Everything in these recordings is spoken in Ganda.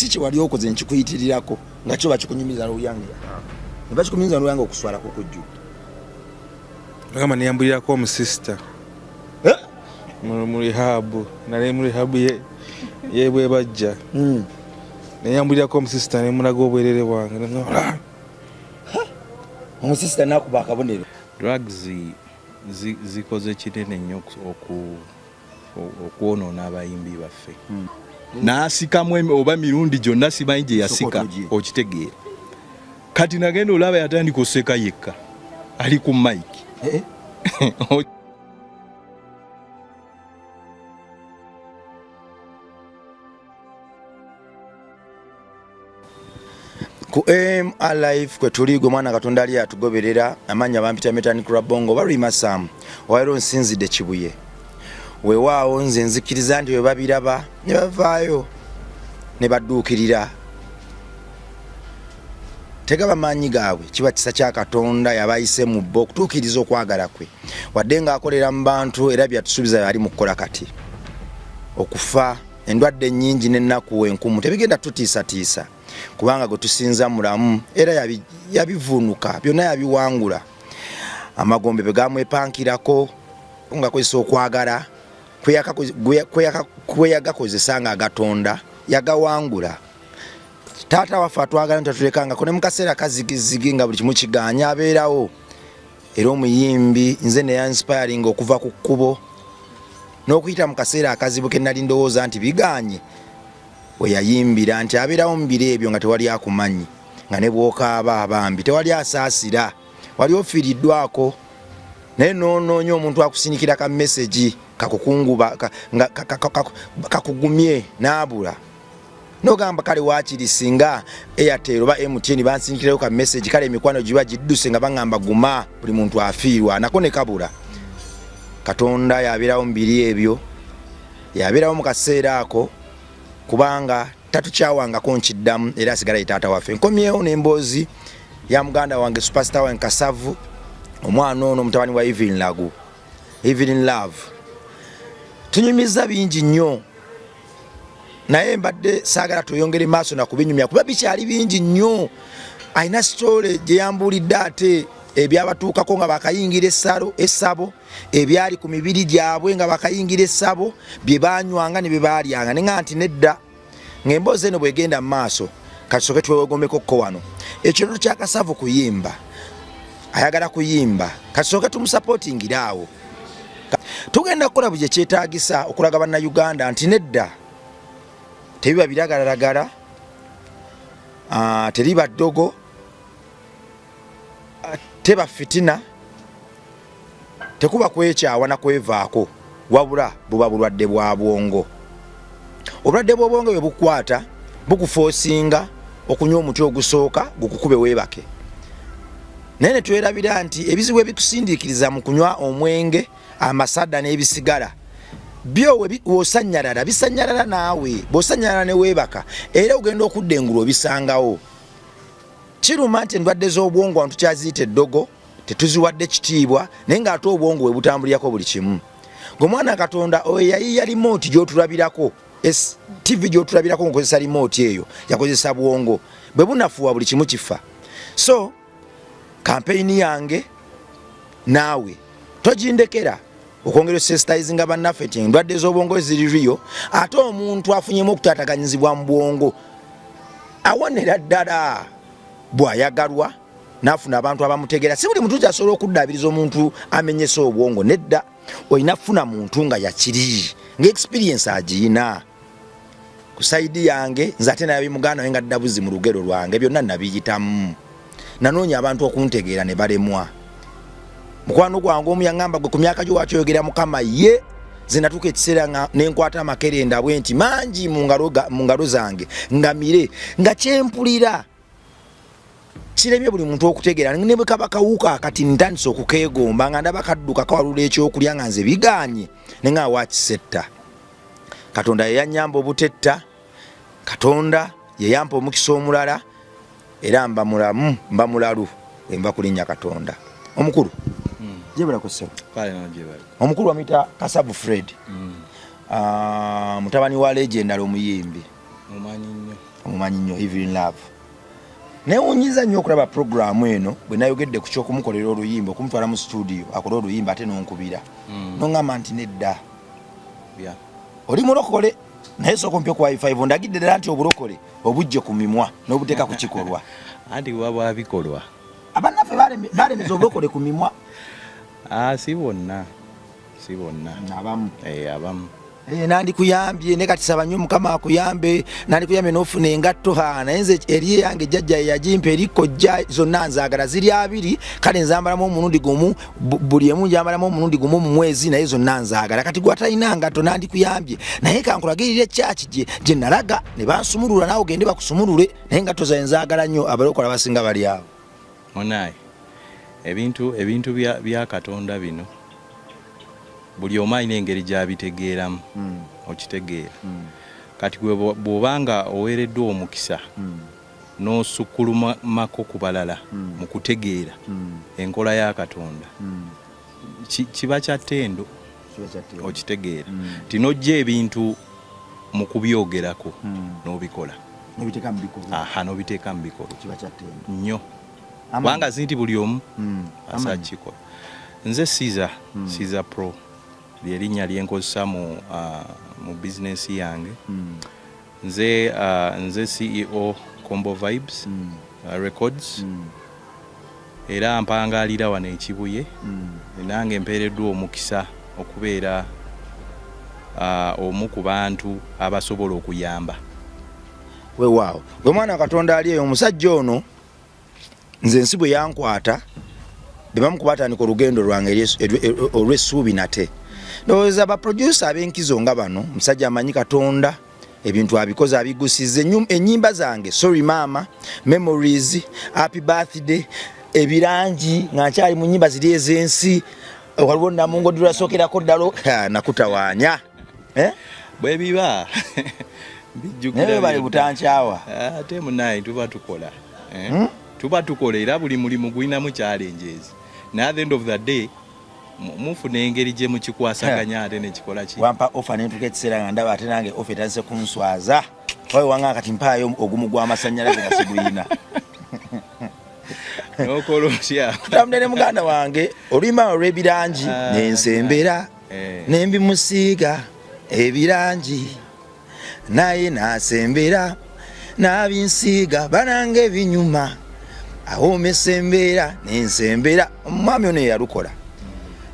Kiki kyewali okoze nkikuyitirirako nga kyo bakikunyumiza nolyange nebakikunyumiza nolyange okuswala kukujjudde? Agamba neyambulirako omusista Eh? Mu rehab, nali mu rehab ye bwebajja. Neyambulirako omusista nemulaga obwerere bwange. Nengamba, Omusista nakuba akabonero. Drugs zikoze kinene nnyo okwonoona abayimbi baffe. N'asikamu oba mirundi gyonna simanyi gye yasika. Sokoto gye. Okitegeera. Kati nagenda olaba yatandika oseka yekka ali ku mic. Eh? Ku AM Alive kwe tuli, gwe mwana Katonda ali atugoberera. Amannya bampita Metani Kurabongo oba Rima Sam. Olwaleero nsinzidde Kibuye. Weewaawo nze nzikiriza nti bwe babiraba ne bavaayo ne badduukirira, tegaba maanyi gaabwe, kiba kisa kya Katonda yabayise mu bo okutuukiriza okwagala kwe, wadde ng'akolera mu bantu era byatusuubiza yali mu kukola. Kati okufa, endwadde ennyingi n'ennaku enkumu tebigenda tutiisatiisa, kubanga gwe tusinza mulamu era yabivuunuka byonna, yabiwangula. Amagombe bwe gamwepankirako ngakozesa okwagala kweyagakozesa nga agatonda, yagawangula. Taata waffe atwagala nti tatulekangako ne mu kaseera kazigizigi nga buli kimu kiganya, abeerawo. Era omuyimbi nze neyanspiringa okuva ku kkubo n'okuyita mu kaseera akazibu ke nali ndowooza nti biganye, we yayimbira nti abeerawo mu biro ebyo nga tewali akumanyi, nga ne bw'okaaba abambi tewali asaasira, wali ofiiriddwako, naye noonoonya omuntu akusindikira ka mesegi kakukunguba nga kakugumye n'abula. Nogamba kale waakiri singa Airtel oba MTN bansindikirayo ka message, kale emikwano giba gidduse nga baŋŋamba guma, buli muntu afiirwa, nako ne kabula. Katonda yabeerawo mu biri ebyo, yabeerawo mu kaseera ako, kubanga tatukyawangako, nkiddamu, era asigala ye taata waffe. Nkomyewo n'emboozi ya muganda wange superstar wange Kasavu, omwana ono mutabani wa Evelyn Lagu, Evelyn Love. Tunyumiza bingi nnyo, naye mbadde saagala tweyongere maaso nakubinyumya kuba bikyali bingi nnyo. Alina sitole gye yambuulidde ate ebyabatuukako nga bakayingira essabo, ebyali ku mibiri gyabwe nga bakayingira essabo, bye banywanga ne bye baalyanga. Ne nga nti nedda, ng'emboozi eno bw'egenda mu maaso, katusooke twewegomeko ko wano. Ekirooto kya Kasavu kuyimba, ayagala kuyimba, katusooke tumusapootingire awo. Tugenda kukola buli kyekyetaagisa okulaga Bannayuganda nti nedda, tebiba biragalalagala, teriba ddogo, teba fitina, tekuba kwekyawa na kwevaako, wabula buba bulwadde bwa bwongo. Obulwadde bw'obwongo bwe bukwata bukufoosinga okunywa omuti ogusooka gukukube weebake, naye ne twerabira nti ebizibu ebikusindiikiriza mu kunywa omwenge, amasada n'ebisigala byo w'osanyalala bisanyalala, naawe bw'osanyalala ne weebaka, era ogenda okudda engulu obisangawo. Kiruma nti endwadde z'obwongo wano tukyaziyita eddogo, tetuziwadde kitiibwa, naye ng'ate obwongo bwe butambulirako buli kimu. Gwe mwana Katonda oyo yayiya remote gy'otulabirako, TV gy'otulabirako ng'okozesa remote eyo, yakozesa bwongo. Bwe bunafuwa buli kimu kifa. So kampeyini yange naawe togindekera okwongera osensitizinga bannaffe nti endwadde z'obwongo ziri riyo, ate omuntu afunyemu okutaataganyizibwa mu bwongo awonera ddala bw'ayagalwa n'afuna abantu abamutegeera. Si buli muntu nti asobola okuddaabiriza omuntu amenyese obwongo, nedda, olina kufuna muntu nga yakiri, nga experience agiyina. Ku sayidi yange nze ate nayabi muganda we nga ddabuzi mu lugero lwange byonna nabiyitamu, nanoonya abantu okuntegeera ne balemwa. Mukwano gwange omu yaŋŋamba, gwe ku myaka gyo wakyoyogera Mukama ye nze natuuka ekiseera nga nenkwata amakerenda bwe nti mangi mu ngalo zange nga mire, nga kyempulira kiremye buli muntu okutegeera. Ne bwe kaba kawuka kati ntandise okukeegomba nga ndaba kadduka kawalula ekyokulya nga nze biganye, ne nga wakisetta. Katonda yeyannyamba obutetta, Katonda yeyampa omukisa omulala, era mba mulamu, mba mulalu enva kulinnya Katonda omukulu. Jebalako ssebo. Kale nawe gyebale. Omukulu bamuyita Kasavu Fred. Mutabani wa legendary omuyimbi. Mumanyi nnyo. Omumanyi nnyo Evelyn Love. Newunyiza nnyo okulaba puroguramu eno bwe nayogedde ku ky'okumukolera oluyimba, okumutwala mu studio akole oluyimba, ate n'onkubira noŋŋamba nti nedda, oli mulokole naye sooka ompe ku wifi. Ndagidde ddala nti obulokole obujje ku mimwa n'obuteeka ku kikolwa. Anti buba bwabikolwa. Abannaffe balemeza obulokole ku mimwa. Ah, si bonna, si bonna. Abamu. Abamu. Nandikuyambye ne kati saba nnyo Mukama akuyambe. Nandikuyambye n'ofuna engatto, ha, naye nze eri eyange jjajja yagimpa eri kojja, zonna nzaagala, ziri abiri, kale nzambalamu omulundi gumu, buli emu njambalamu omulundi gumu mu mwezi, naye zonna nzaagala. Kati gwe atalina ngatto nandikuyambye, naye kankulagirire kyaki gye nalaga ne bansumulula, naawe ogende bakusumulule, naye engatto zaye nzaagala nnyo. Abalokola abasinga bali awo. Munaye, ebintu bya Katonda bino buli omu alina engeri gy'abitegeeramu. Okitegeera? Kati gwe bw'obanga oweereddwa omukisa n'osukkulumako ku balala mu kutegeera enkola ya Katonda, kiba kya ttendo. Okitegeera nti n'ojja ebintu mu kubyogerako n'obikola, aha, n'obiteeka mu bikolwa nnyo, kubanga si nti buli omu asobola kukikola. Nze Caesar, Caesar Pro lyerinnya lyenkozesa mu bizinesi yange. Nze CEO Combo Vibes Records, era mpangalira wano Ekibuye. Nange mpeereddwa omukisa okubeera omu ku bantu abasobola okuyamba. Weewaawo, gwe mwana wa Katonda ali eyo, omusajja ono nze ensi bwe yankwata be bamu kubatandika olugendo lwange olw'essuubi. Nate ndowooza baproducer ab'enkizo nga bano, omusajja amanyi Katonda, ebintu abikoze, abigusiza ennyimba zange, Sorry Mama, Memories, Happy Birthday, Ebirangi, nga nkyali mu nnyimba ziri ez'ensi. Waliwo Namungo lwasookerako ddala nakutawaanya, eh? Bwe biba. Naye bali butankyawa. Ate munaye tuba tukola, eh? Tuba tukola, era buli mulimu gulinamu challenges, naye at the end of the day mufuna engeri gye mukikwasaganya ate nekikola ki. Wampa offer nentuka ekiseera nga ndaba ate nange offer etandise kunswaza. Wawe wanga kati mpaayo ogumu gw'amasannyalaze nga siguyina. Nokola otya? Tutambule ne muganda wange oluyimba olw'ebirangi. Nensembera nembimusiiga ebirangi, naye nasembera nabinsiiga, banange ebinyuma awomesa embeera. Nensembera omwami ono yeyalukola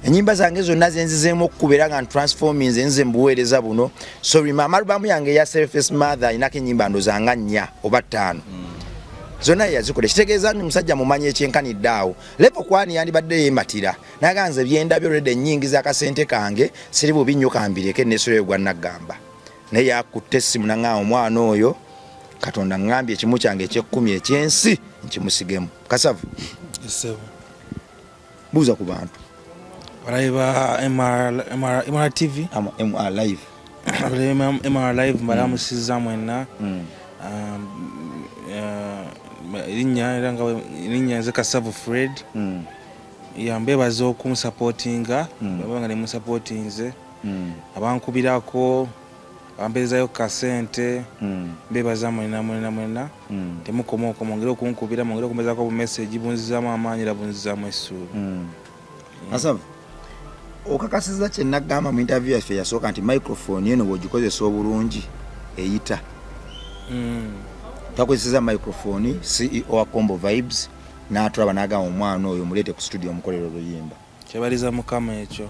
enyimba zange zonna zenzizeemu okukuba nga ntransforminze nze mubuweereza buno. Sorry Mama, alubamu yange eya Selfless Mother inako enyimba ndozanga nnya oba ttaano, zonna yeyazikola. Ekitegeeza ni musajja mumanyi ekyenkanidde awo level kwani yandibadde yeematira naga nze byendabye olwedde ennyingiza akasente kange siri bubi nnyo, kambireke nesuleyo gwa naggamba. Naye yakutte essimu naŋŋamba omwana oyo Katonda ŋŋambye ekimu kyange ekyekkumi ekyensi nkimusigemu. Kasavu, buuza ku bantu. Balabe ba MR TV. MR Live. Abalabe MR Live, mbalamusiza mwenna. Erinnya era nga erinnya nze Kasavu Fred. Yambebaza okunsupportinga, baba nga nemunsupportinze, abankubirako, abamperezayo kasente, mbebaza mwenna mwenna mwenna. Temukoma okwo, mwongere okunkubira, mwongere okumperezaako obumessage, bunzizaamu amaanyi era bunzizaamu essuubi. Kasavu, okakasiza kye nagamba mu interview yaffe eyasooka nti microphone eno bw'ogikozesa obulungi eyita. Twakozeseza microphone, CEO wa Combo Vibes n'atulaba n'agamba omwana oyo muleete ku studio omukolera oluyimba. Kyebaliza Mukama ekyo.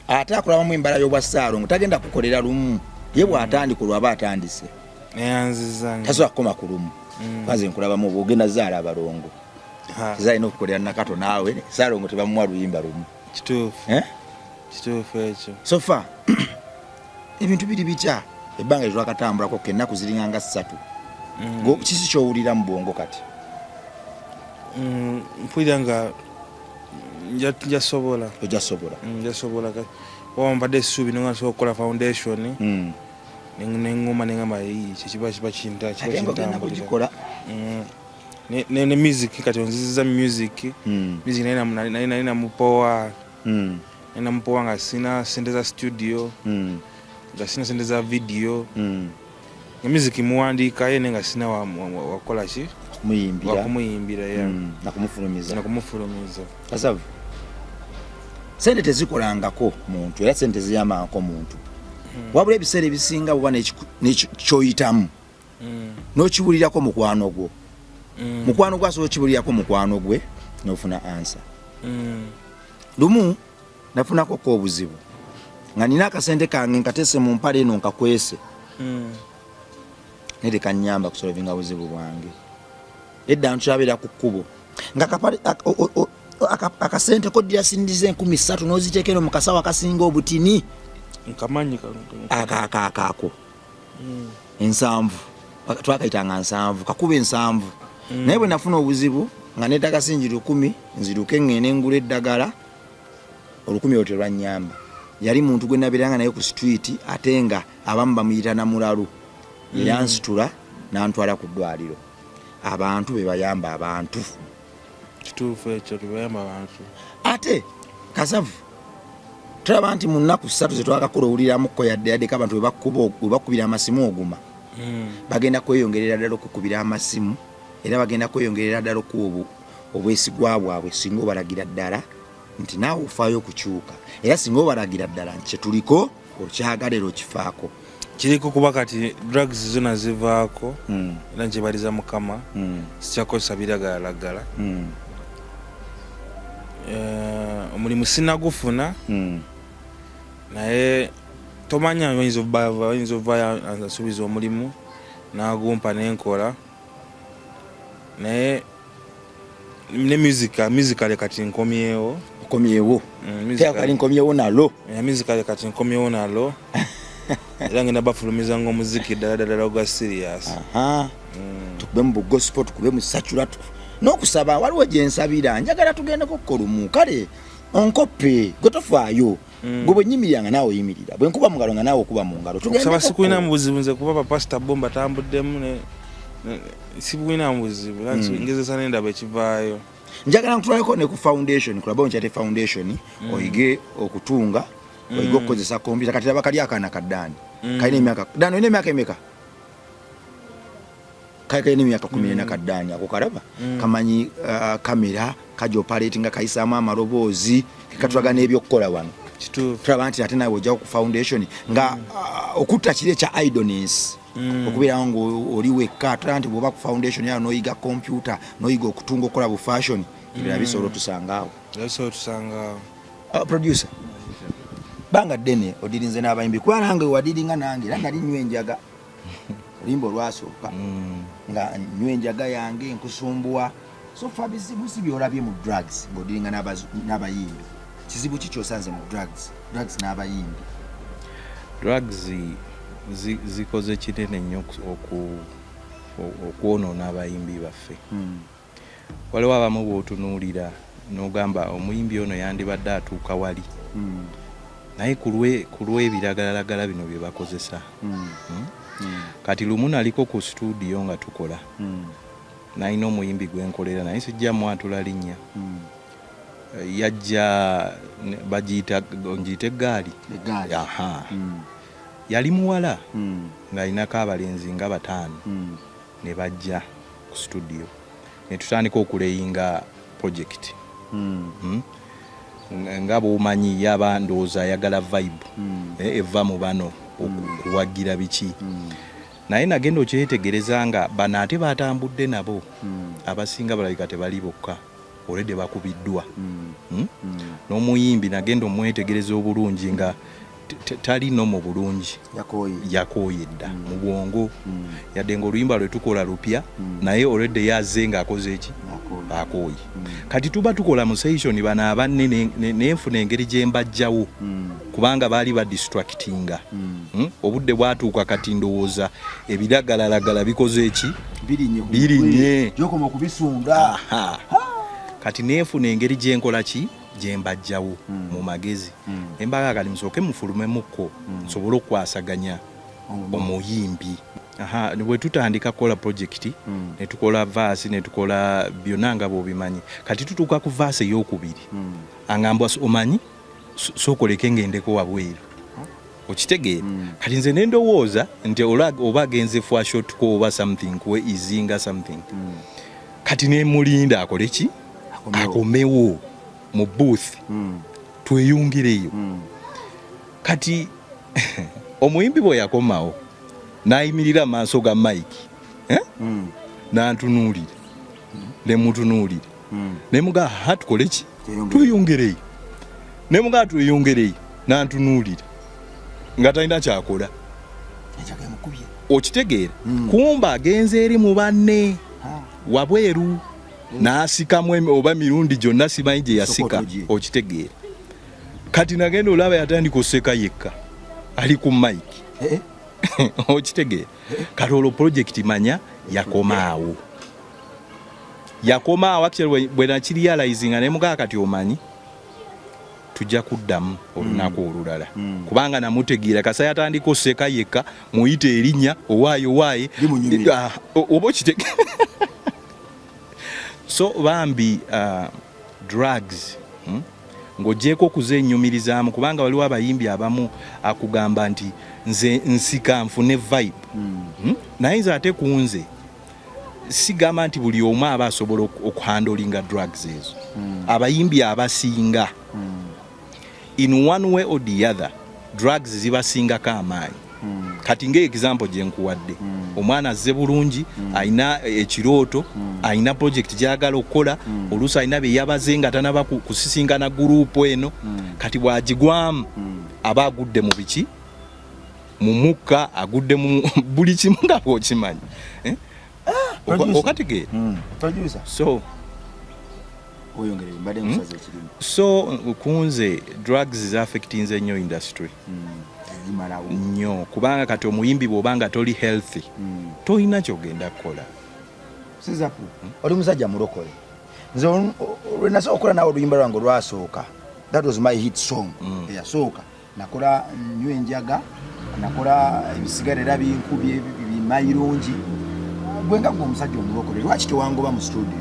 Ate akulabamu embala y'obwa Ssaalongo, tagenda kukolera lumu, ye bw'atandika olwo aba atandise. Neyanziza nnyo. Tasobola kukoma ku lumu. Maze nkulabamu oba ogenda zaala abalongo. Kizalina okukolera Nakato, naawe Ssaalongo tebamuwa luyimba lumu. Kituufu. Eh? Kituufu ekyo. So far ebintu biri bitya ebbanga lyetwakatambulako ke ennaku ziringa nga 3? Kiki kyowulira mu bwongo kati? Mpulira nga njasobola. Ojasobola. Njasobola. Oba mbadde essuubi nga nsobola okukola foundation, neŋŋuma neŋŋamba kiba kiba kinta kiba Ate nga ogenda kintambulira. Kugikola. Ne music kati onziziza music. Music naye namupowa, naye namupowa nga sina sente za studio, nga sina sente za video. Music muwandiikayo naye nga sina wakukola ki kumuyimbira wakumuyimbira yeah. Nakumufulumiza. Nakumufulumiza. Kasavu, sente tezikolangako muntu era sente teziyambangako muntu, wabula ebiseera ebisinga buba nekyoyitamu n'okiwulirako mukwano gwo, mukwano gwo asobola okiwulirako mukwano gwe n'ofuna answer. Lumu nafunako ko obuzibu nga nina akasente kange nkatese mu mpale eno nkakwese, naye tekanyamba kusolvinga buzibu bwange. Edda nkyabeera ku kkubo nga akasente koddira sindiza 3000 n'oziteeka eno mu kasawo akasinga obutini. Nkamanyi. Akaakaakaako 70, twakayitanga 70, kakuba 70. Naye bwe nafuna obuzibu nga neetaaga singi 1,000, nziruke ŋŋende ngula eddagala, 1,000 olwo terwannyamba. Yali muntu gwe nabeeranga naye ku street, ate nga abamu bamuyita namulalu, yansitula n'antwala ku ddwaliro. Abantu be bayamba abantu. Kituufu ekyo, tebayamba abantu. Ate Kasavu, tulaba nti mu nnaku 3 zetwakakola owuliramuko yadde yaddeko abantu bwe bakubira amasimu oguma. Bagenda kweyongerera ddala okukubira amasimu, era bagenda kweyongerera ddala okuwa obwesigwa bwabwe singa obalagira ddala nti naawe ofaayo okukyuka, era singa obalagira ddala nti kyetuliko okyagala era okifaako. Kiriko kuba kati drugs zona zivaako, era nkyebaliza Mukama, sikyakozesa biragalalagala. Omulimu sinagufuna, naye tomanya, oyinza ovayo ansuubiza omulimu nagumpa nenkola. Naye ne musically kati nkomyewo. Okomyewo? Kali nkomyewo nalo. Musically kati nkomyewo nalo, era ngenda bafulumiza nga omuziki ddala ddala ogwa serious. Tukube mu bugospel, tukube mu secular, n'okusaba waliwo gyensabira. Njagala tugendeko kolumu. Kale onkoppe, gwe tofaayo. Gwe bwe nyimirira nga naawe oyimirira, bwe nkuba mu ngalo nga naawe okuba mu ngalo. Okusaba sikulina mu buzibu nze, kuba bapasita bo mbatambuddemu, sibulina mu buzibu, era ngezesa nendaba ekivaayo. Njagala nkutwaleko ne ku foundation, ku Labone Charity Foundation, oyige okutunga, oyige okukozesa kompyuta. Kati laba kali akaana ka Dani, kalina emyaka, Dani olina emyaka emeka? Kali kalina emyaka 14. Kaddaani ako kalaba kamanyi kamera kaja operate nga kayisaamu amaloboozi, kekatulaga n'ebyokukola wano. Tulaba nti ate naawe ojjawo ku foundation nga okutta kiri ekya idleness, okubeerawo nga oli wekka. Tulaba nti bw'oba ku foundation yawo n'oyiga kompyuta, n'oyiga okutunga, okukola bu fashion, ebirala bisobola otusanga awo. Bisobola otusanga awo. Producer, banga ddene odirinze n'abayimbi, kuba nange wadiringa nange era nali nywa enjaga. Oluyimba olwasooka nga nywa enjaga yange nkusumbuwa. So far bizibu si byolabye mu drugs ng'odiringa n'abayimbi? Kizibu ki kyosanze mu drugs n'abayimbi? Drugs zikoze kinene nnyo okwonoona abayimbi baffe. Waliwo abamu bw'otunuulira n'ogamba omuyimbi ono yandibadde atuuka wali, naye ku lw'ebiragalalagala bino bye bakozesa. Kati lumu naliko ku studio nga tukola, nalina omuyimbi gwe nkolera, naye sijja mwatula linnya. Yajja bagiyita ngiyite eggaali. Eggaali. Aha. Yali muwala ng'alinako abalenzi nga bataano, ne bajja ku studio ne tutandika okuleyinga project. Nga bw'omanyi yaba ndowooza ayagala vibe eva mu bano okuwagira biki, naye nagenda okyetegereza nga bano ate batambudde nabo abasinga balabika tebali bokka, already bakubiddwa. N'omuyimbi nagenda omwetegereza obulungi nga tali nomo bulungi. Yakooye. Yakooye dda mu bwongo, yadde nga oluyimba lwe tukola lupya, naye already yazze ng'akoze eki? Akooye. Akooye. Kati tuba tukola mu session, bano abanne nenfuna engeri gye mbajjawo, kubanga baali badistractinga. Obudde bwatuuka, kati ndowooza ebiragalalagala bikoze eki? Birinye ku Birinye. mutwe. Gyokoma okubisunda. Aha. Kati neefuna engeri gyenkola ki, gye mbajjawo mu magezi, nembaga kati musooke mufulumemukko nsobole okukwasaganya omuyimbi. Aha, bwe tutandika kukola project, ne tukola verse, ne tukola byonna nga bw'obimanyi. Kati tutuuka ku verse ey'okubiri, angamba, "Omanyi, sooka oleke ngendeko wabweru." Okitegeera? Kati nze nendowooza nti oba agenze for a short call oba something, kuwe izinga something. Kati nemulinda akole ki? Akomewo. Akomewo mu booth, tweyungireyo. Kati omuyimbi bwe yakomawo n'ayimirira maaso ga mike, eh? N'antunuulira, nemutunuulira, nemugaa, "Ha, tukole ki?" Tweyongere. "Tweyongereyo." Nemugaa, "Tweyongereyo." N'antunuulira nga talina kyakola. Enjaga emukubye. Okitegeera? Kumba agenze eri mu banne wabweru n'asikamu oba mirundi gyonna simanyi gye yasika. Sokoto gye. Okitegeera? Kati nagenda olaba yatandika oseka yekka ali ku mike. Eh, Okitegeera? Kati olwo project manya yakomaawo, yakomaawo. Actually bwe nakirealizinga nemugaa, "Kati omanyi tujja kuddamu olunaku olulala," kubanga namutegeera kasa yatandika oseka yekka, muyite erinnya, owaaye owaaye. Limunyumira. Ah, oba okitege. So bambi, drugs, Ng'ogyeko okuzenyumirizaamu, kubanga waliwo abayimbi abamu akugamba nti nze nsika nfune vibe, Naye nze ate ku nze sigamba nti buli omu aba asobola okuhandlinga drugs ezo. Abayimbi abasinga, in one way or the other, drugs zibasingako amaanyi. Kati nga example gye nkuwadde, omwana azze bulungi, alina ekirooto, alina project gyagala okukola, oluusi alina bye yabaze nga tanaba kusisinkana gurupu eno. Kati bw'agigwamu aba agudde mu biki, mu mukka, agudde mu buli kimu nga bw'okimanyi, eh? Producer. Okategeera? Producer. So Oyongere, mbadde nkusaza ekirimu. So kunze drugs zaffectinze nnyo industry. Zimalawo. Nnyo, kubanga kati omuyimbi bw'oba nga toli healthy, tolina kyogenda kukola. Sizapu, oli musajja mulokole. Nze lwe nasooka okukola naawe oluyimba lwange olwasooka, that was my hit song eyasooka. Nakola nywa enjaga, nakola ebisigala era binkubye bimayirungi. Gwe nga gwe omusajja omulokole, lwaki tewangoba mu studio?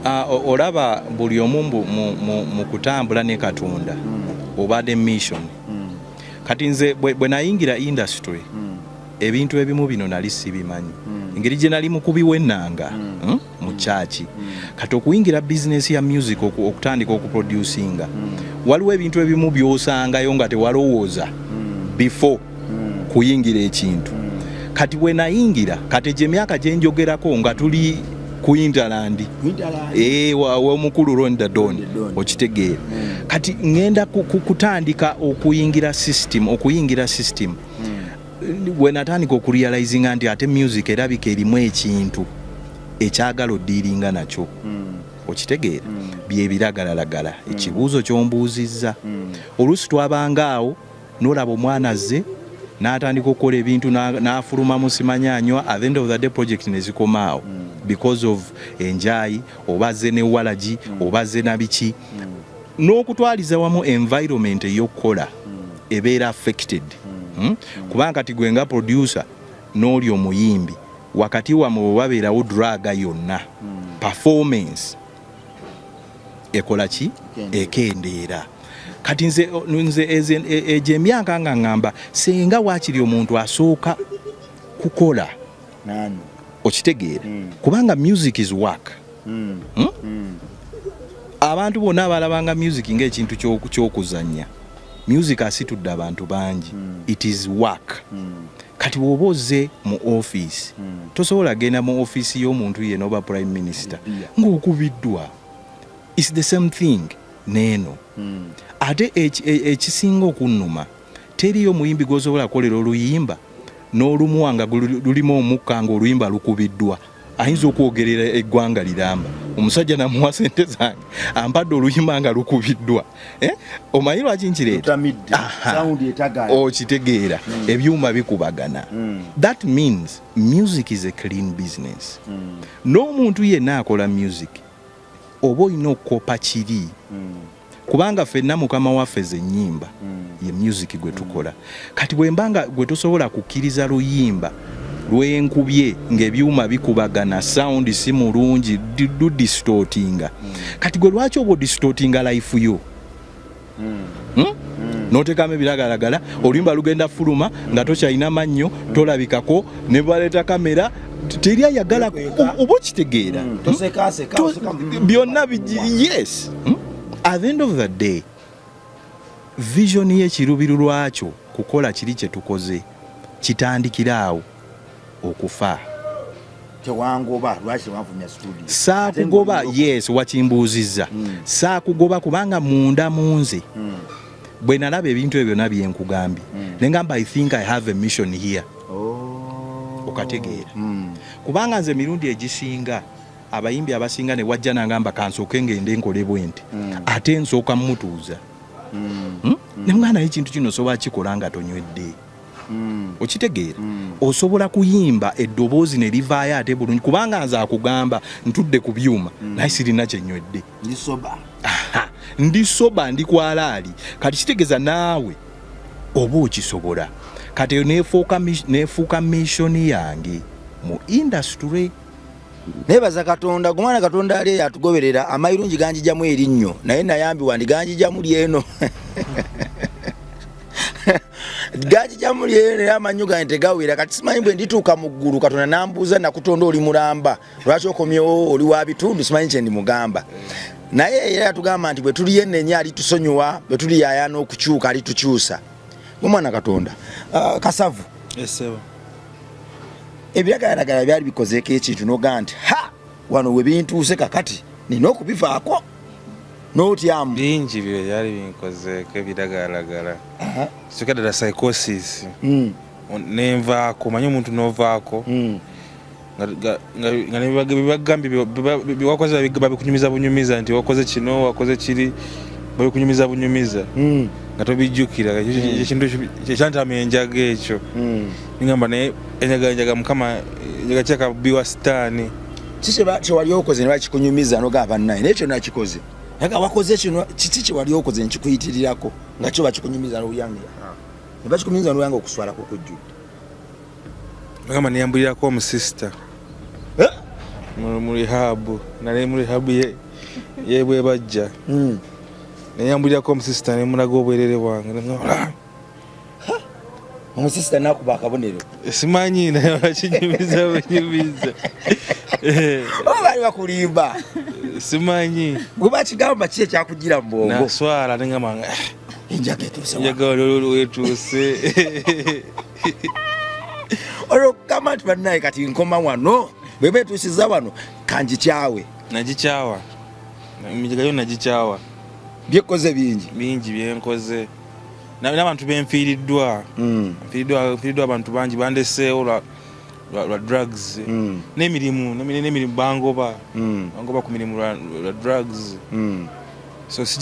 Ah, olaba buli omu mu kutambula ne Katonda oba ne mission. Kati nze bwe nayingira industry, ebintu ebimu bino nali sibimanyi, engeri gye nali mukubi w'ennanga, mu kyaki. Kati okuyingira bizinesi ya music, okutandika okuproducinga, waliwo ebintu ebimu by'osangayo nga tewalowooza before kuyingira ekintu. Kati bwe nayingira, kati egyo emyaka gye njogerako nga tuli ku Interland. Eh, w'omukulu Ron the Don. Ron the Don. Okitegeera? Kati ŋŋenda kutandika okuyingira system, okuyingira system, we natandika okurealizinga nti ate music erabika erimu ekintu ekyagala odiiringa nakyo. Okitegeera? Byebiragalalagala. Ekibuuzo kyombuuzizza, oluusi twabanga awo nolaba omwana azze n'atandika okukola ebintu n'afulumamu simanya anywa, at the end of the day project nezikomaawo because of enjayi, oba azze ne walagi, oba azze na biki. N'okutwaliza wamu environment ey'okukola ebeera affected, Kubanga kati gwe nga producer n'oli omuyimbi, wakati wammwe bwe babeerawo drug yonna, performance ekola ki? Ekendeera. Kati nze egyo emyaka nga ŋŋamba senga waakiri omuntu asooka kukola. Nani? Okitegeera? Kubanga music is work. Abantu bonna abalabanga music ng'ekintu ky'okuzannya, music asitudde abantu bangi. It is work. Kati bw'oba ozze mu office, tosobola genda mu office y'omuntu yenna oba prime minister ng'okubiddwa. It's the same thing neeno. Ate ekisinga okunnuma, teriyo muyimbi gw'osobola kukolera oluyimba n'olumuwa nga lulimu omukka, ng'oluyimba lukubiddwa. Ayinza okwogerera eggwanga liramba, omusajja namuwa sente zange, ampadde oluyimba nga lukubiddwa. Eh? Omanyi lwaki nkireeta? Lutamidde. Aha. Sound etagala. Okitegeera? Ebyuma bikubagana. That means music is a clean business. N'omuntu yenna akola music oba olina okukopa kiri, kubanga ffenna mukama waffe ze nnyimba, ye music gwe tukola. Kati bwe mba nga gwe tosobola kukkiriza luyimba lwenkubye ng'ebyuma bikubagana, sound si mulungi, ludistortinga, kati gwe lwaki oba odistortinga life yo? Hmm? N'oteekamu ebiragalagala, oluyimba lugenda fuluma nga tokyalina mannyo, tolabikako, ne baleeta kamera, teri ayagala oba okitegeera. Byonna, yes. At the end of the day, vision y'ekiruubirirwa kyo kukola kiri kye tukoze kitandikira awo okufa. Tewangoba, lwaki tewanfumya studio? Saakugoba, yes, wakimbuuzizza. Saakugoba kubanga munda munze bwe nalaba ebintu ebyo byonna byenkugambye, ne ngamba, "I think I have a mission here." Okategeera? Kubanga nze emirundi egisinga abayimbi abasinga ne wajja nangamba, "Kansooke ngende nkole bwe nti," ate nsooka mmutuuza. Ne mwana, ekintu kino osobola kikola nga tonywedde. Okitegeera? Osobola kuyimba eddoboozi ne livaayo ate bulungi, kubanga nze akugamba ntudde ku byuma naye sirina kyenywedde. Ndi sober. Aha, ndi sober, ndi kwalaali. Kati kitegeeza naawe oba okisobola. Kati eyo neefuuka mission yange mu industry. Nebaza Katonda gumwana Katonda ali eyo atugoberera. Amayirungi ganjijamu erinnyo, naye nayambibwa ndi ganjijamu lyeno, ganjijamu lyeno, era amannyo gange tegawera. Kati simanyi bwe ndituuka mu ggulu, Katonda nambuuza, "Nakutonda oli mulamba, lwaki okomyewo oli wa bitundu?" Simanyi kye ndimugamba, naye era yatugamba nti bwe tuliyenenya alitusonyiwa, bwe tuliyayana okukyuka alitukyusa. Omwana Katonda, ah, Kasavu. Esebo. Ebiragalalagala byali bikozeeko ekintu nogaa nti, "Ha, wano we bintuuse, kakati nina okubivaako," n'otyamu? Bingi bye byali binkozeeko ebiragalalagala. Soka ddala psychosis. Nenvaako, manyi omuntu novaako nga nebibagambye byewakoze babikunyumiza bunyumiza nti wakoze kino, wakoze kiri, babikunyumiza bunyumiza nga tobijjukira. Ekintu ekyantama enjaga ekyo, ningamba naye enjaga, enjaga mukama, enjaga kyakabiwa sitaani. Kiki kyewali okoze ne bakikunyumiza nogamba, "Bannaye, naye kyo nakikoze"? Naye wakoze kino, kiki kyewali okoze nkikuyitirirako nga kyo bakikunyumiza nolyange, ne bakikunyumiza nolyange okuswala kukujjudde? Agamba neyambulirako omusista Eh? mu rehab, nali mu rehab ye yebwe bajja, neyambulirako omusista nemulaga obwerere bwange. Nemugamba, "Ah, Omusisita nakuba akabonero? Simanyi, naye bakinyumiza bunyumiza. Eh, oba baali bakulimba? Simanyi. Gwe bakigamba, ki ekyakugira mu bwongo? Naswala nengamba nga, Enjaga etuuse wa?" Enjaga wetuuse. Olwo okugamba nti, "Bannaye, kati nkoma wano, bweba etuusiza wano, kanjikyawe." Nagikyawa, emijaga yo nagikyawa. Byekoze bingi. Bingi byenkoze. N'abantu benfiiriddwa. Nfiiriddwa abantu bangi, bandeseewo lwa drugs. N'emirimu bangoba. Bangoba ku mirimu lwa drugs. So si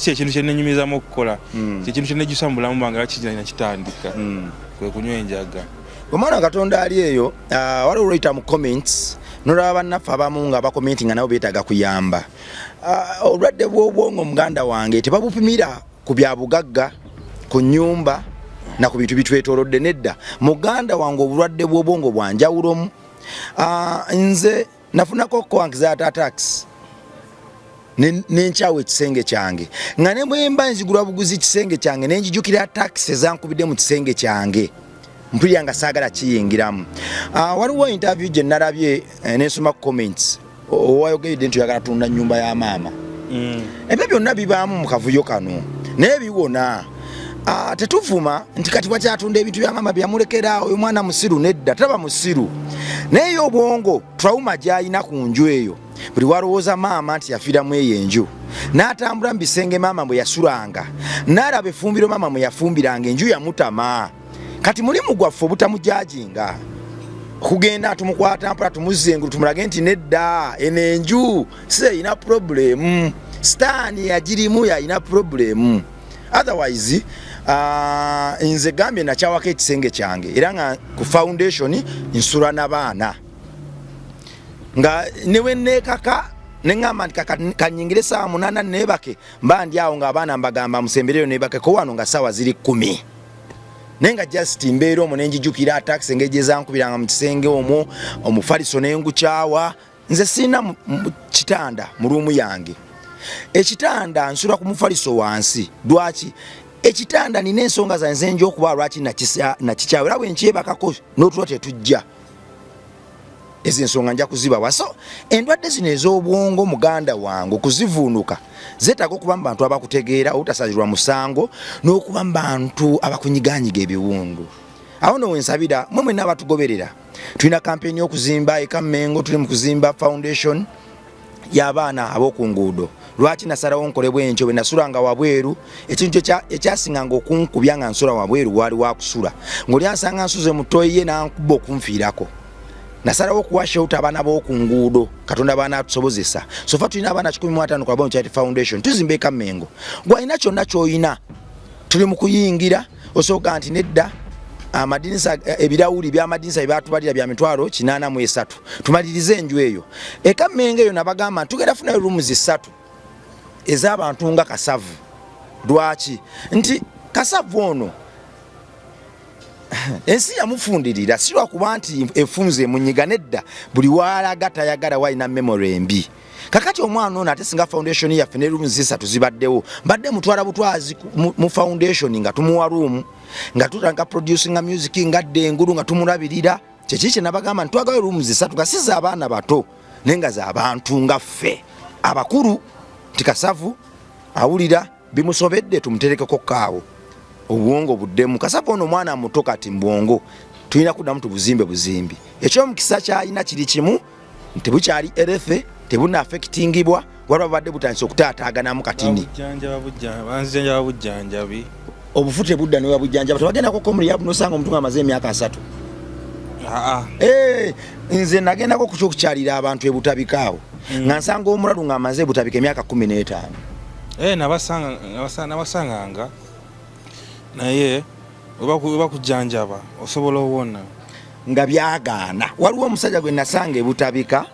kyekintu kyenenyumizamu okukola. Kyekintu kyenejusa mu bulamu bwange lwaki nakitandika, kwe kunywa enjaga. Omwana Katonda ali eyo, ah, waliwo olwoyita mu comments nolaba bannaffe abamu nga bakomenti nga nabo beetaaga kuyamba. Ah, obulwadde bw'obwongo, muganda wange, tebabupimira ku bya bugagga, ku nyumba na ku bintu bitwetoolodde. Nedda, muganda wange, obulwadde bw'obwongo bwanjawulomu. Ah, nze nafunako ko anxiety attacks nenkyawa ekisenge kyange, nga ne bwemba nzigula buguzi kisenge kyange nenjijukira attacks ezankubidde mu kisenge kyange, mpulira nga saagala kiyingiramu. Waliwo interview gye nalabye, nensoma comments owayogedde nti oyagala tunda nyumba ya maama. Ebyo byonna bibaamu mu kavuyo kano, naye biwona. Tetuvuma nti kati wakyatunda ebintu bya maama byamulekera oyo mwana musiru. Nedda, taba musiru, naye ye obwongo trauma gy'alina ku nju eyo, buli walowooza maama nti yafiiramu eyo enju, n'atambula mu bisenge maama bwe yasulanga, n'alaba effumbiro maama mwe yafumbiranga, enju yamutama. Kati mulimu gwaffe obutamujajinga, okugenda tumukwata mpola, tumuzza engulu, tumulage nti nedda, eno enju si erina problemu, sitaani yagirimu yalina problemu. Otherwise, nze gambye nakyawako ekisenge kyange, era nga ku foundation nsula n'abaana, nga newe neekaka neŋŋamba nti kanyingire saawa 8 neebake, mba ndi awo ng'abaana mbagamba, "Musembereyo neebakeko wano," nga saawa ziri 10, naye nga just mbeera omwo nenjijukira attacks engeri gyezankubiranga mu kisenge omwo, omufaliso nengukyawa. Nze sirina kitanda mu room yange, ekitanda nsula ku mufaliso wansi. Lwaki? Ekitanda nina ensonga zange zenja okuba lwaki nakikyawe, era bwenkyebakako n'otulo tetujja. Ezo ensonga nja kuzibawa. So endwadde zino ez'obwongo, muganda wange, okuzivuunuka zeetaaga okuba mu bantu abakutegeera, obutasalirwa musango, n'okuba mu bantu abakunyiganyiga ebiwundu. Awo no wensabira mwe mwenna abatugoberera. Tulina kampeyini y'okuzimba eka Mengo, tuli mu kuzimba foundation y'abaana ab'oku nguudo. Lwaki nasalawo nkole bwentyo? Bwe nasulanga wabweru, ekintu ekyasinganga okunkubya nga nsula wabweru waali wakusula ng'oli ansanga nsuze mu toyi ye n'ankuba okunfiirako. Nasalawo okuwa shelter abaana b'oku nguudo, Katonda bw'anaatusobozesa. Sofa tulina abaana 150 ku Labone Charity Foundation, tuzimba eka Mengo. Gw'alina kyonna ky'olina, tuli mu kuyingira. Osooka nti nedda, amadinisa, ebirawuli by'amadinisa bye baatubalira bya mitwalo 83, tumalirize enju eyo eka Mengo eyo. Nabagamba nti tugenda funayo rooms 3 ez'abantu nga Kasavu. Lwaki? Nti Kasavu ono ensi yamufundirira, si lwakuba nti efunze emunyiga, nedda, buli waalaga tayagala, walina memory embi. Kakati omwana ono ate singa foundation yaffe ne rooms 3 zibaddewo, mbadde mutwala butwazi mu foundation nga tumuwa room, nga tutandika producinga music, nga dda engulu, nga tumulabirira. Kyeki kye nabagamba nti twagala rooms 3 nga si z'abaana bato, naye nga z'abantu nga ffe abakulu, nti Kasavu awulira bimusobedde, tumuterekeko kaawo obwongo buddemu. Kasavu ono omwana muto kati mbwongo tulina kuddamu tubuzimbe buzimbi. Ekyomukisa kyalina kiri kimu nti bukyali erefe, tebuna affectingibwa, waliwo babadde butandise okutaataaganamu katini. Banzijanjaba bujjanjabi. Obufu tebudda newabujjanjaba, tebagendako komuriyabu nosanga omuntu nga amaze emyaka 30. Nze nagendako kukyokukyalira abantu ebutabika awo, nga nsanga omulalu nga amaze ebutabika emyaka 15. Nabasanganga, naye webakujjanjaba osobola owona. Nga byagaana. Waliwo omusajja gwe nasanga ebutabika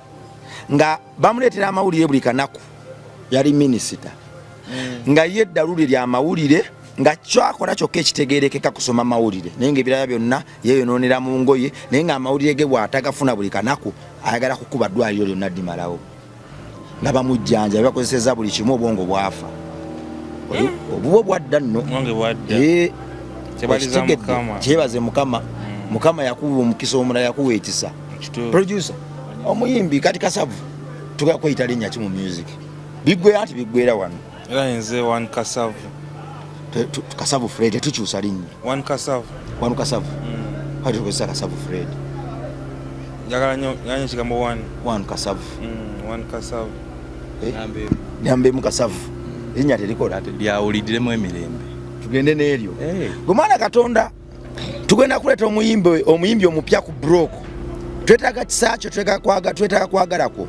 nga bamuleetera amawulire buli kanaku, yali minisita, nga ye eddaluli lyamawulire, nga kyakola kyokka ekitegerekeka kusoma mawulire, naye nga ebirala byonna yeeyonoonera mu ngoye, naye nga amawulire ge bw'atagafuna buli kanaku ayagala kukuba ddwaliro lyonna ddimalawo. Nga bamujjanja, bakozeseza buli kimu, obwongo bwafa. Obubo bwadda nno. Kyebaze Mukama. Mukama yakuwa omukisa omulala, yakuwa ekisa. Producer omuyimbi kati Kasavu tugenda kweyita linnya ki mu music? Biggwera nti biggwera wano. Era nze One Kasavu. Kasavu Fred, tetukyusa linnya. One Kasavu. One Kasavu. Kati tukozesa Kasavu Fred. Njagala nnyo ekigambo one. One Kasavu. One Kasavu. Namba emu Kasavu. Erinnya terikola. Lyawuliddemu emirembe. Tugende n'eryo. Gwe mwana Katonda, tugenda kuleeta omuyimbi omupya ku broke. Twetaaga kisa kyo, twetaaga kwagala kwo.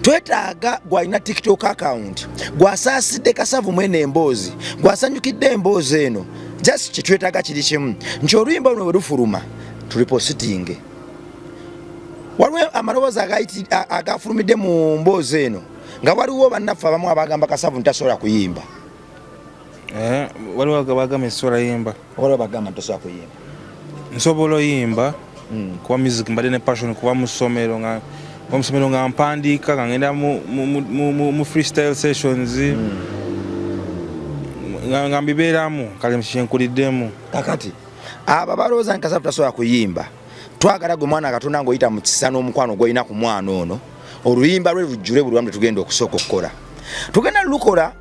Twetaaga gwalina TikTok account, gwasaasidde Kasavu mwene emboozi, gwasanyukidde emboozi eno. Just kye twetaaga kiri kimu, nti oluyimba luno bwe lufuluma tulipositinge. Waliwo amaloboozi agafulumidde mu mboozi eno, nga waliwo bannaffe abamu abagamba Kasavu ntasobola kuyimba. Waliwo abagamba nsobola yimba. Waliwo abagamba ntasobola kuyimba. Nsobola oyimba kuba music mbadde ne passion kuba mu ssomero, nga mu ssomero nga mpandiika, nga ngenda mu freestyle sessions, nga mbibeeramu, kale kyenkuliddemu. Kakati abo abalowooza nti Kasavu tasobola kuyimba, twagala gwe mwana Katonda ng'oyita mu kisa n'omukwano gw'olina ku mwana ono, oluyimba lwe lujjule buli wamu. Tetugenda okusooka okukola, tugenda lukola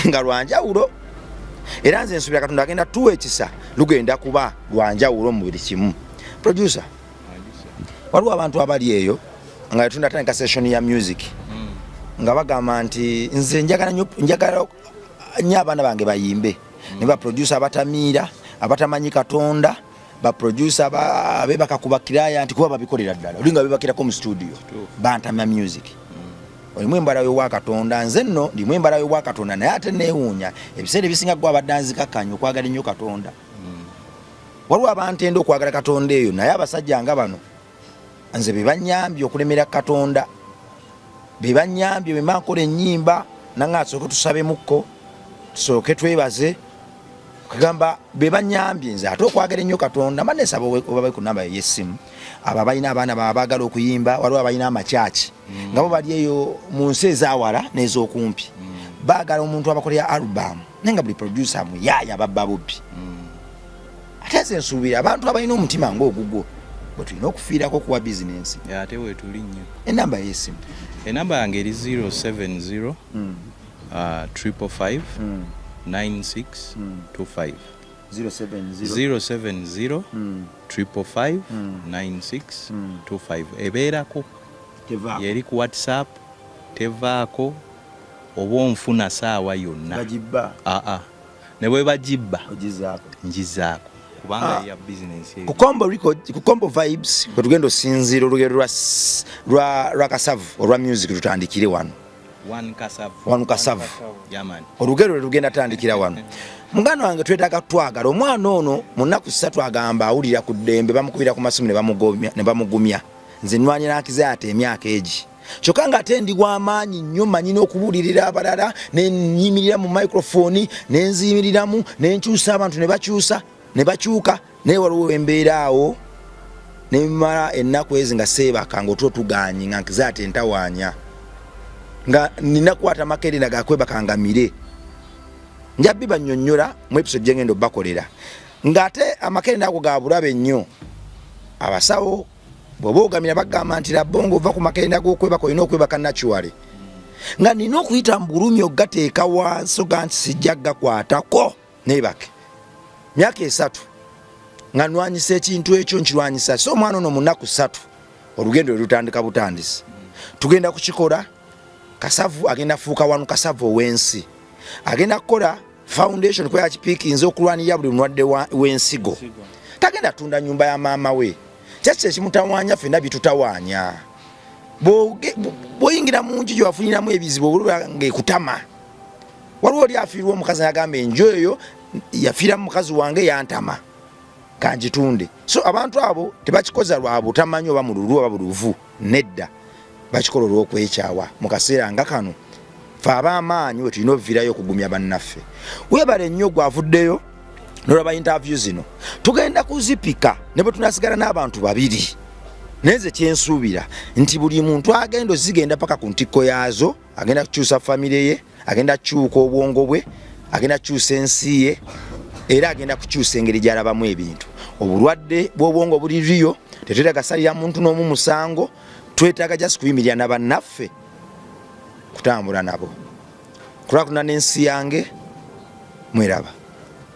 nga lwanjawulo, era nze nsuubira Katonda agenda tuwa ekisa, lugenda kuba lwanjawulo mu buli kimu. Producer, waliwo abantu abali eyo nga tunatandika session ya music nga bagamba nti nze njagala nnyo abaana bange bayimbe, ne ba producer abatamiira, abatamanyi Katonda, ba producer abebaka ku bakiraya, nti kuba babikolera ddala, oli nga bebakirako mu studio, bantamya music. Olimu embala y'obwa Katonda, nze nno ndimu embala y'obwa Katonda, naye ate neewuunya ebiseera ebisinga gwe abadde anzikakkanya okwagala ennyo Katonda. Waliwo abantenda okwagala Katonda eyo, naye abasajja nga bano nze be banyambye okulemera Katonda, be banyambye bwe mba nkola ennyimba nange asooke tusabemukko, tusooke twebaze, kugamba be banyambye nze ate okwagala ennyo Katonda. Mba nesaba obabe ku namba y'essimu abo abalina abaana baabwe abaagala okuyimba. Waliwo abalina amakyaki nga bo bali eyo mu nsi ezawala n'ez'okumpi, baagala omuntu abakolera album. Naye nga buli producer muyaaya babba bubbi. Ate nze nsuubira abantu abalina omutima ng'ogugwo bwe tulina okufiirako okuwa bizinensi. Ate wetuli nnyo. Enamba y'essimu? Enamba yange eri 070 555 96 25. 070 070 555 96 25 ebeerako. Tevaako. Yeri ku WhatsApp, tevaako, oba onfuna saawa yonna. Bagibba? Aa, ne bwe bagibba ogizaako. Ngizaako kubanga ya bizinensi eyo. Ku Combo Record, ku Combo Vibes kwe tugenda osinziira olugero lwa Kasavu olwa music, tutandikire wano. One Kasavu. One Kasavu. Yeah, man. Olugero lwe lugenda tandikira wano. Muganda wange, twetaaga twagala omwana ono. Mu nnaku 3 agamba awulira ku ddembe, bamukubira ku masimu ne bamugumya. Nze nwanye n'anxiety emyaka egi, kyokka ng'ate ndi w'amaanyi nnyo, manyi n'okubuulirira abalala, nenyimirira mu microphone nenziyimiriramu nenkyusa abantu ne bakyusa ne bakyuka. Naye waliwo embeera awo nemala ennaku ezi nga seebaka, nga otulo tuganye, nga anxiety entawaanya, nga nina kukwata makerenda gakwebaka nga mire. Nja bibanyonnyola mu episode gyengenda obbakolera, ng'ate amakerenda ago ga bulabe nnyo. Abasawo bw'oba ogamira bagamba nti labongo ova ku makerenda g'okwebaka, olina okwebaka naturally, nga nina okuyita mu bulumi okugateeka wansi, oga nti sijja gakwatako neebake. Myaka 3 nga nwanyisa ekintu ekyo, nkirwanyisa. So omwana ono mu nnaku 3 olugendo lwe lutandika butandisi, tugenda kukikola. Kasavu agenda fuuka wanu Kasavu ow'ensi, agenda kukola foundation kuba yakipiikinze okulwanirira buli mulwadde w'ensigo. Tagenda tunda nyumba ya maama we. Kyaki ekimutawaanya? Ffenna bitutawaanya. Bw'oyingira mu nju gyewafuniramu ebizibu, obulwa ng'ekutama. Waliwo oli afiirwa omukazi nagamba, enju eyo yafiiramu mukazi wange, yantama, kangitunde. So abantu abo tebakikoza lwa butamanyi oba mululu oba buluvu, nedda, bakikola olw'okwekyawa. Mu kaseera nga kano fe ab'amaanyi we tulina ovirayo okugumya bannaffe. Weebale nnyo gwavuddeyo nolaba interview zino, tugenda kuzipika ne bwe tunasigala n'abantu babiri. Naye nze kyensuubira nti buli muntu agenda ozigenda paka ku ntikko yaazo, agenda kukyusa famire ye, agenda kukyuka obwongo bwe, agenda kukyusa ensi ye, era agenda kukyusa engeri gy'alabamu ebintu. Obulwadde bw'obwongo buli riyo, tetwetaaga salira muntu n'omu musango, twetaaga just kuyimirira na bannaffe, kutambula nabo kulwakuna n'ensi yange. Mweraba.